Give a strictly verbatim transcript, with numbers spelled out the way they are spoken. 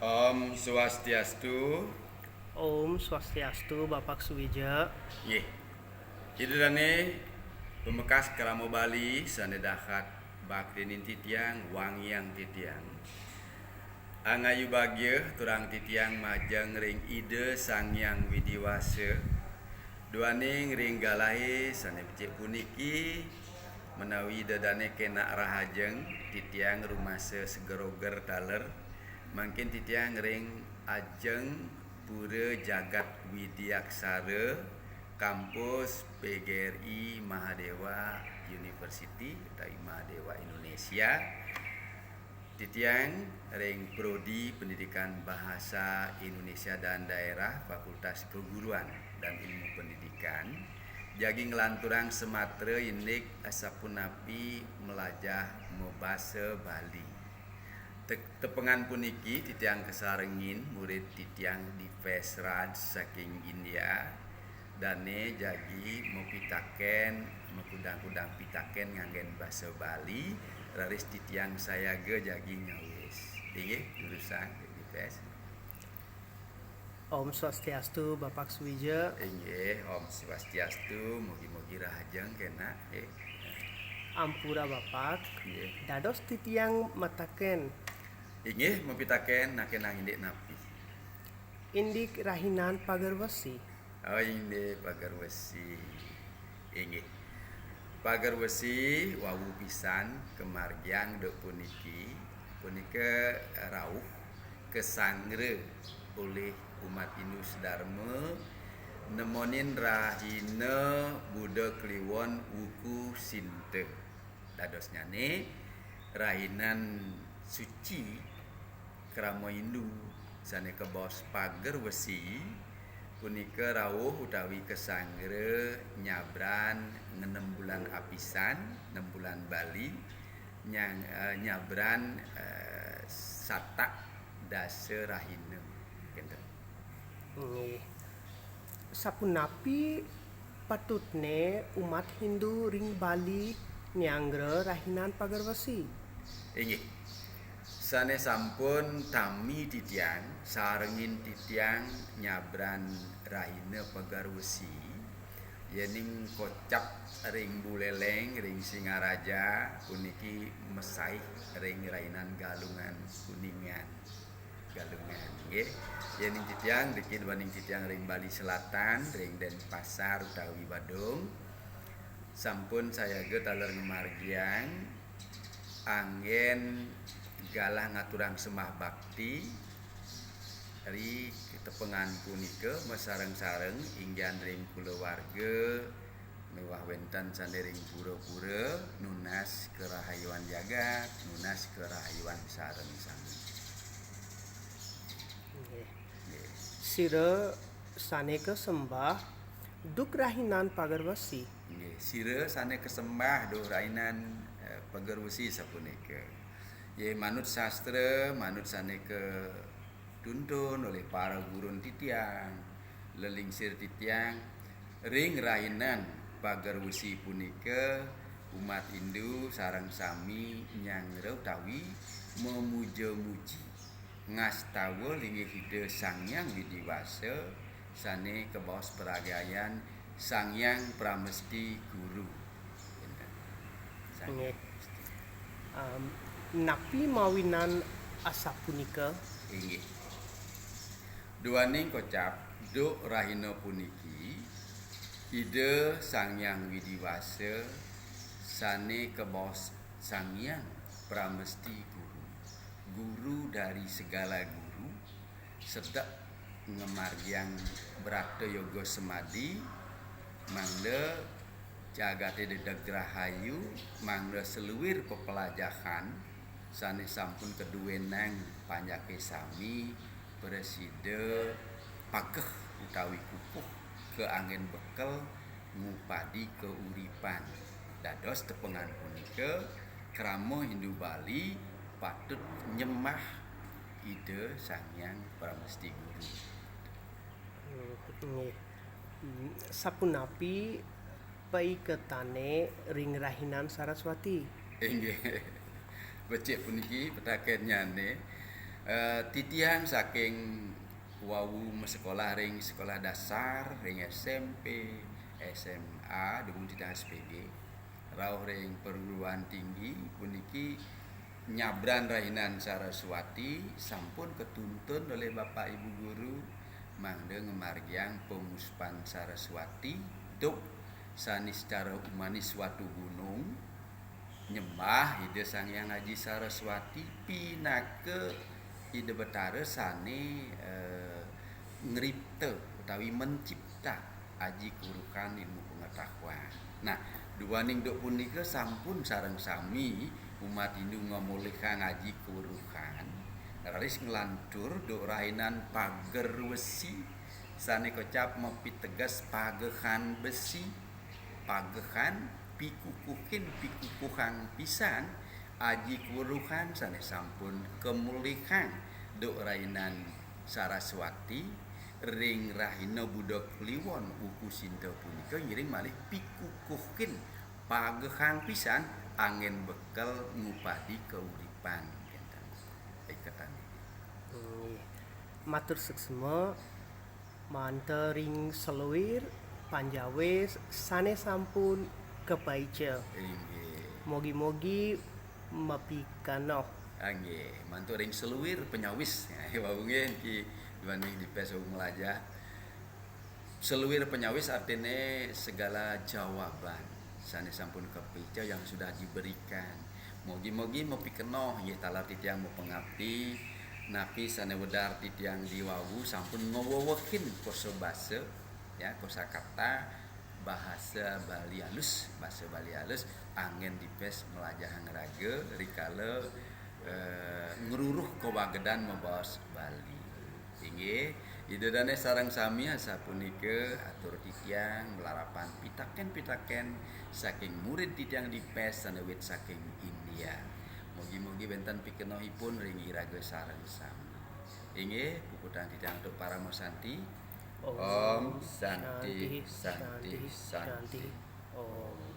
Om Swastiastu. Om Swastiastu, Bapak Suwija. Nggih. Ida dane pamekas krama Bali sane dahat baktinin titiang, wangiang titiang. Angayu bagia turang titiang majeng ring Ida Sang Hyang Widi Wasa. Duaning ring galahe sane becik puniki, menawi ida dane kenak rahajeng, titiang rumasa segeroger taler, mangkin titiang ring ajeng Pura Jagat Widiaksara, kampus P G R I Mahadewa University utawi Mahadewa Indonesia. Titiang ring Prodi Pendidikan Bahasa Indonesia dan Daerah, Fakultas Keguruan dan Ilmu Pendidikan, jagi nglanturang samatra indik asapunapi mlajah mabasa Bali. Te-, tepengan puniki titiang kasarengin murid titiang Dipesh Raj saking India, dane jagi mapitaken, makudang-kudang pitaken nganggen basa Bali, raris titiang sayaga jagi ngawis. Inggih, durusang, Dipesh. Om Swastiastu, Bapak Suwija. Inggih, Om Swastiastu, mugi-mugi rahajeng kenak, nggih. Ampura Bapak. Nggih. Dados titiang mataken. Inggih, mapitaken nakenang indik napi? Indik rahinan Pager Wesi. Oh, inggih, Pager Wesi. Inggih. Pager Wesi wau pisan kamargiang duk puniki. Punika rauh kasanggra olih umat Hindu Sedharma nemonin rahina Buda Kliwon wuku Sinta. Dadosnyane rahinan suci krama Hindu sane kabaos Pager Wesi punika rauh utawi kasanggra nyabran ngenem bulan apisan, nem bulan Bali, nyang, eh, nyabran, eh, satak dasa rahina. Kenten. Nggih. Sapunapi patutne umat Hindu ring Bali nyanggra rahinan Pager Wesi? Inggih. Sane sampun tami titiang, sarengin titiang nyabran rahina Pager Wesi, yening kocap ring Buleleng, ring Singaraja, puniki mesaih ring rahinan Galungan Kuningan. Galungan, nggih. Yening titiang, riki duaning titiang ring Bali Selatan, ring Denpasar utawi Badung, sampun sayaga taler ngamargiang anggen galah ngaturang sembah bakti ri tepengan punika masareng-sareng inggihan ring kulawarga miwah wenten sane ring pura-pura nunas karahayuan jagat, nunas karahayuan sareng sami. Nggih. Nggih. Sira sane kasembah duk rahinan Pager Wesi. Nggih, sira sane kasembah duk rahinan, eh, Pager Wesi sapunika. Ye manut sastra, manut sane katuntun olih para gurun titiang, lelingsir titiang, ring rahinan Pager Wesi punika umat Hindu sareng sami nyanggra utawi mamuja-muji ngastawa linggih Ida Sang Hyang Widi Wasa sane kabaos paragayan Sang Hyang Pramesti Guru. Pinten? Sang Hyang Nggih. Pramesti. Am, napi mawinan asapunika? Inggih. Duaning kocap duk rahina puniki, Ida Sang Hyang Widi Wasa sane kabaos Sang Hyang Pramesti Guru, guru dari segala guru, sedek ngamargiang brata yoga semadi, mangda jagate dedeg rahayu, mangda saluir pepelajahan sane sampun kaduenang panjake sami prasida pageh utawi kukuh kaanggen bekel ngupadi kauripan. Dados tepengan punika, krama Hindu Bali patut nyembah Ida Sang Hyang Pramesti Guru. Hmm, nggih. Hmm, sapunapi paiketane ring rahinan Saraswati? Inggih. Becik puniki pitakennyane. Eh, titiang saking wau masekolah ring sekolah dasar, ring S M P, S M A, dumun titiang S P G, rauh ring perguruan tinggi, puniki nyabran rahinan Saraswati, sampun katuntun olih Bapak Ibu Guru, mangda ngamargiang pamuspan Saraswati, duk sané secara umanis Watugunung, nyembah Ida Sang Hyang Aji Saraswati, pinaka Ida Betara sané, eh, ngripta utawi mencipta aji kawruhan ilmu pengetahuan. Nah, duaning duk punika sampun sareng sami umat Hindu ngamolihang aji kawruhan, raris nglantur duk rahinan pager wesi sané kocap mapiteges pagehan besi, pagehan, pikukuhin, pikukuhang pisan aji kawruhan sané sampun kamolihang duk rahinan Saraswati ring rahina Buda Kliwon Wuku Sinta punika, ngiring malih pikukuhin pagehan pisan anggén bekel ngupadi kauripan kénten. Iketan. Nggih. Matur suksma manten ring seluir panjawis sané sampun kapaica. Inggih. Mogi-mogi mapikenoh. Inggih, manten ring seluir panyawis. Wau nggih niki duaning dipes wau mlajah. Seluir panyawis artiné segala jawaban sané sampun kapaica yang sudah diberikan. Mogi-mogi mapikenoh inggih taler titiang mapangapti napi sané wedar titiang diwawu sampun ngwewehin kosa basa, ya, kosakata bahasa Bali alus, bahasa Bali alus anggén dipes mlajahang raga rikala, eh, ngruruh kawagedan mabaos Bali. Inggih, Ida dané sareng sami asapunika atur titiang malarapan pitakén-pitakén saking murid titiang dipes sané wit saking India. Mugi-mugi wénten pikenohipun ring iraga sareng sami. Inggih, puputang titiang antuk parama santi. Om Santi, Santi, Santi. Om.